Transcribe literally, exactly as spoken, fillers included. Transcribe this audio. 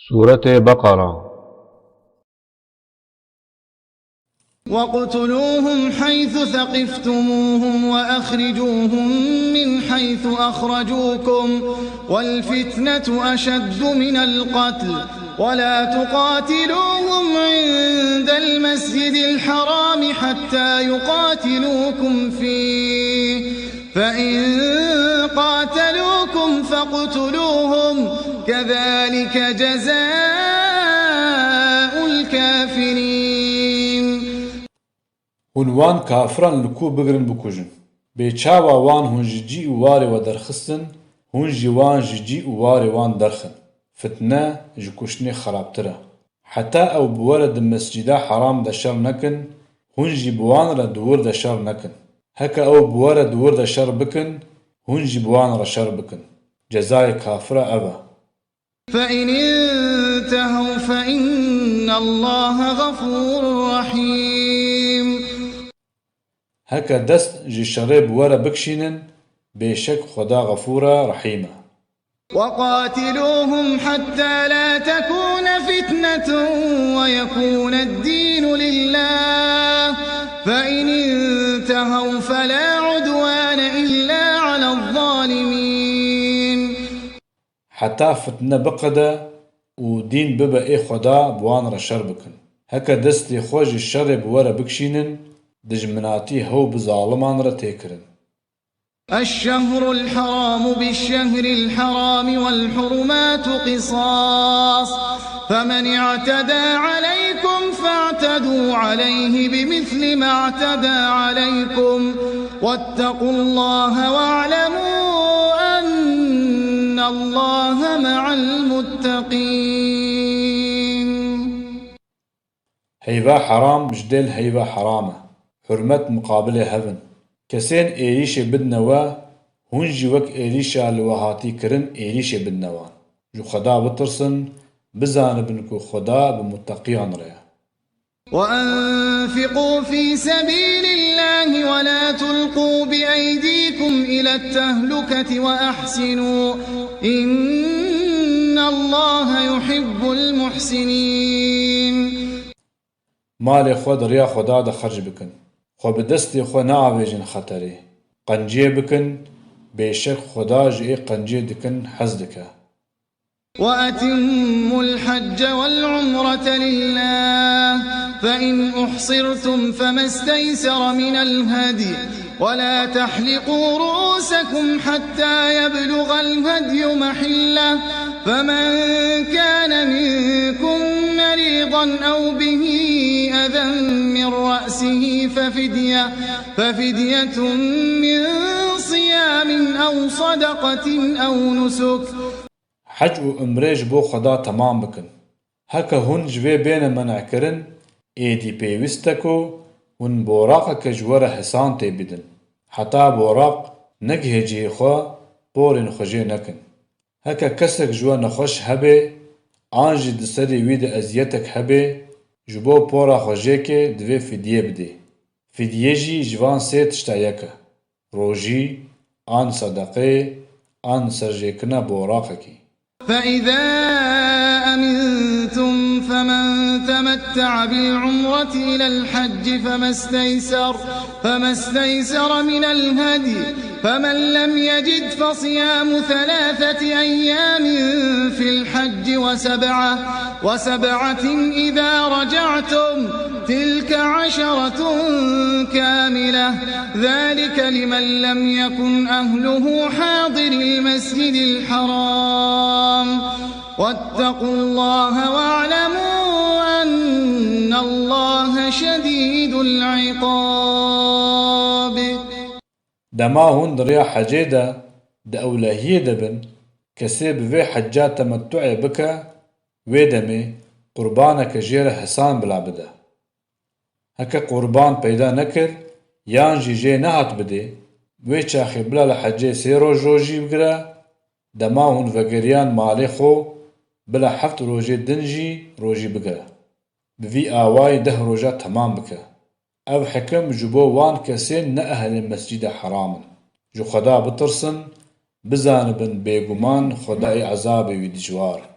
Sûretê Beqera. واقتلوهم حيث ثقفتموهم وأخرجوهم من حيث أخرجوكم والفتنة أشد من القتل ولا تقاتلوهم عند المسجد الحرام حتى يقاتلوكم فيه فإن قاتلوكم فاقتلوهم كذلك جزاء الكافرين. Hûn wan kafiran li ku bigirin bikujin. Bê çawa wan hûn ji cî û warê we derxistin, hûn jî wan ji cî û warê wan derxin. Fitne ji kuştinê xerabtir e. Heta ew bi we re di Mescîda Heram de şer nekin, hûn jî bi wan re di wir de şer nekin. Heke ew bi we re di wir de şer bikin, hûn jî bi wan re şer bikin. Cezayê kafira ev e. فإن انتهوا فإن الله غفور رحيم. Heke dest ji şerê bi we re bikişînin, bêşek Xweda Xefûr e, Rehîm e. وقاتلوهم حتى لا تكون فتنة ويكون الدين لله فإن انتهوا فلا عدوان إلا على الظالمين. Heta fitne biqede û dîn bibe ê Xweda, bi wan re şer bikin. Heke destê xwe ji şerê bi we re bikişînin, dijminatî hew bi zaliman re tê kirin. الشهر الحرام بالشهر الحرام والحرمات قصاص فمن اعتدى عليكم فاعتدوا عليه بمثل ما اعتدى عليكم واتقوا الله واعلموا أن الله مع المتقين. Heyva heram ji dêl heyva heram e. Hurmet muqabilê hev in. Kesên êrîşê bidine we, hûn jî wek êrîşa li we hatî kirin êrîşê bidine wan. Ji Xweda bitirsin, bizanibin ku Xweda bi muteqiyan re ye. وأنفقوا في سبيل الله ولا تلقوا بأيديكم إلى التهلكة وأحسنوا إن الله يحب المحسنين. Malê xwe di riya Xweda de xerc bikin. Xwe bi destê xwe neavêjin xeterê. Qenciyê bikin, bêşek Xweda ji ê qenciyê dikin hez dike. وأتموا الحج والعمرة لله فإن أحصرتم فما استيسر من الهدي ولا تحلقوا رؤوسكم حتى يبلغ الهدي محله فمن كان منكم مريضا أو به أذى من رأسه ففدية ففدية من صيام أو صدقة أو نسك. Hec û umrê ji bo Xweda temam bikin. Heke hûn ji vê bêne men'kirin, êdî pêwîst e ku hûn boraqeke ji we re hisan tê bidin. Heta boraq negihê cihê xwe, porên xwe jê nekin. Heke kesek ji we nexweş hebe, an jî di serê wî de eziyetek hebe, ji bo pora xwe jêkê divê fidye bidê. Fidye jî ji van sê tişta yek e, rojî, an sedeqê, an serjêkirina boraqekî. فإذا أمنتم فمن تمتع بالعمرة إلى الحج فما استيسر فما استيسر من الهدي فمن لم يجد فصيام ثلاثة أيام في الحج وسبعة وسبعة إذا رجعتم تلك عشرة كاملة ذلك لمن لم يكن أهله حاضر المسجد الحرام واتقوا الله واعلموا أن الله شديد العقاب. Dema hûn di rêya hecê de di ewlehiyê de bin, kesê bi vê hecca temettu'ê bike, wê demê qurbaneke jê re hisan bila bide. Heke qurban peyda nekir, yan jî jê nehat bidê, wê çaxê bila li hecê sê roj rojî bigire, dema hûn vegeriyan malê xwe, bila heft rojê din jî rojî bigire. Bi vî awayî deh roja temam bike. Ev hikim ji bo wan kesên ne ehlê Mescîda Heram in. Ji Xweda bitirsin, bizanibin bêguman Xweda ê ezabê wî dijwar e.